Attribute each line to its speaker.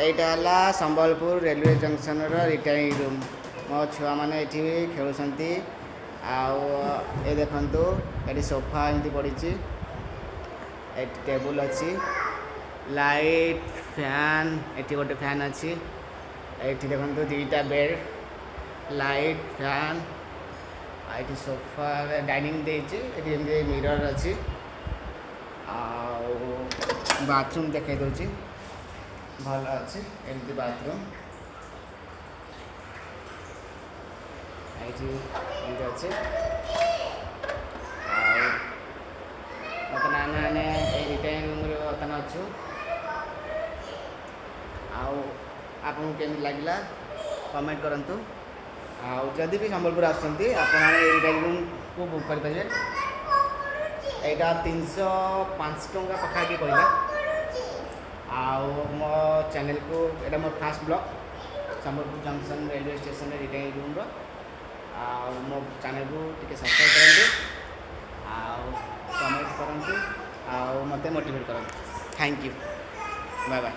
Speaker 1: ଏଇଟା ହେଲା Sambalpur railway ଜଙ୍କସନର retiring room. ମୋ ଛୁଆମାନେ ଏଠି ଖେଳୁଛନ୍ତି। ଆଉ ଏ ଦେଖନ୍ତୁ, ଏଠି ସୋଫା ଏମିତି ପଡ଼ିଛି, ଏଠି ଟେବୁଲ୍ ଅଛି, ଲାଇଟ୍, ଫ୍ୟାନ୍। ଏଠି ଗୋଟେ ଫ୍ୟାନ୍ ଅଛି। ଏଇଠି ଦେଖନ୍ତୁ, ଦୁଇଟା ବେଡ଼୍, ଲାଇଟ୍, ଫ୍ୟାନ୍। ଆଉ ଏଠି ସୋଫା, ଡାଇନିଂ ଦେଇଛି। ଏଠି ଏମିତି ମିରର୍ ଅଛି। ଆଉ ବାଥରୁମ୍ ଦେଖାଇ ଦେଉଛି, ଭଲ ଅଛି ଏମିତି ବାଥରୁମ୍। ଏଇଠି ଏମିତି ଅଛି। ଆଉ ବର୍ତ୍ତମାନ ଆମେମାନେ ଏଇ ରିଟାୟାରିଂ ରୁମ୍ରେ ବର୍ତ୍ତମାନ ଅଛୁ। ଆଉ ଆପଣଙ୍କୁ କେମିତି ଲାଗିଲା, କମେଣ୍ଟ କରନ୍ତୁ। ଆଉ ଯଦି ବି ସମ୍ବଲପୁର ଆସୁଛନ୍ତି, ଆପଣମାନେ ଏଇ ରିଟାୟାରିଂ ରୁମ୍କୁ ବୁକ୍ କରିପାରିବେ। ଏଇଟା 305 ଟଙ୍କା ପାଖାପାଖି ପଡ଼ିଲା। ଆଉ ମୋ ଚ୍ୟାନେଲକୁ, ଏଇଟା ମୋର first vlog Sambalpur junction railway ଷ୍ଟେସନରେ ରିଟାୟାରିଂ ରୁମ୍ର। ଆଉ ମୋ ଚ୍ୟାନେଲକୁ ଟିକେ ସବସ୍କ୍ରାଇବ୍ କରନ୍ତୁ ଆଉ କମେଣ୍ଟ କରନ୍ତୁ ଆଉ ମୋତେ ମୋଟିଭେଟ୍ କରନ୍ତୁ। Thank you, bye bye.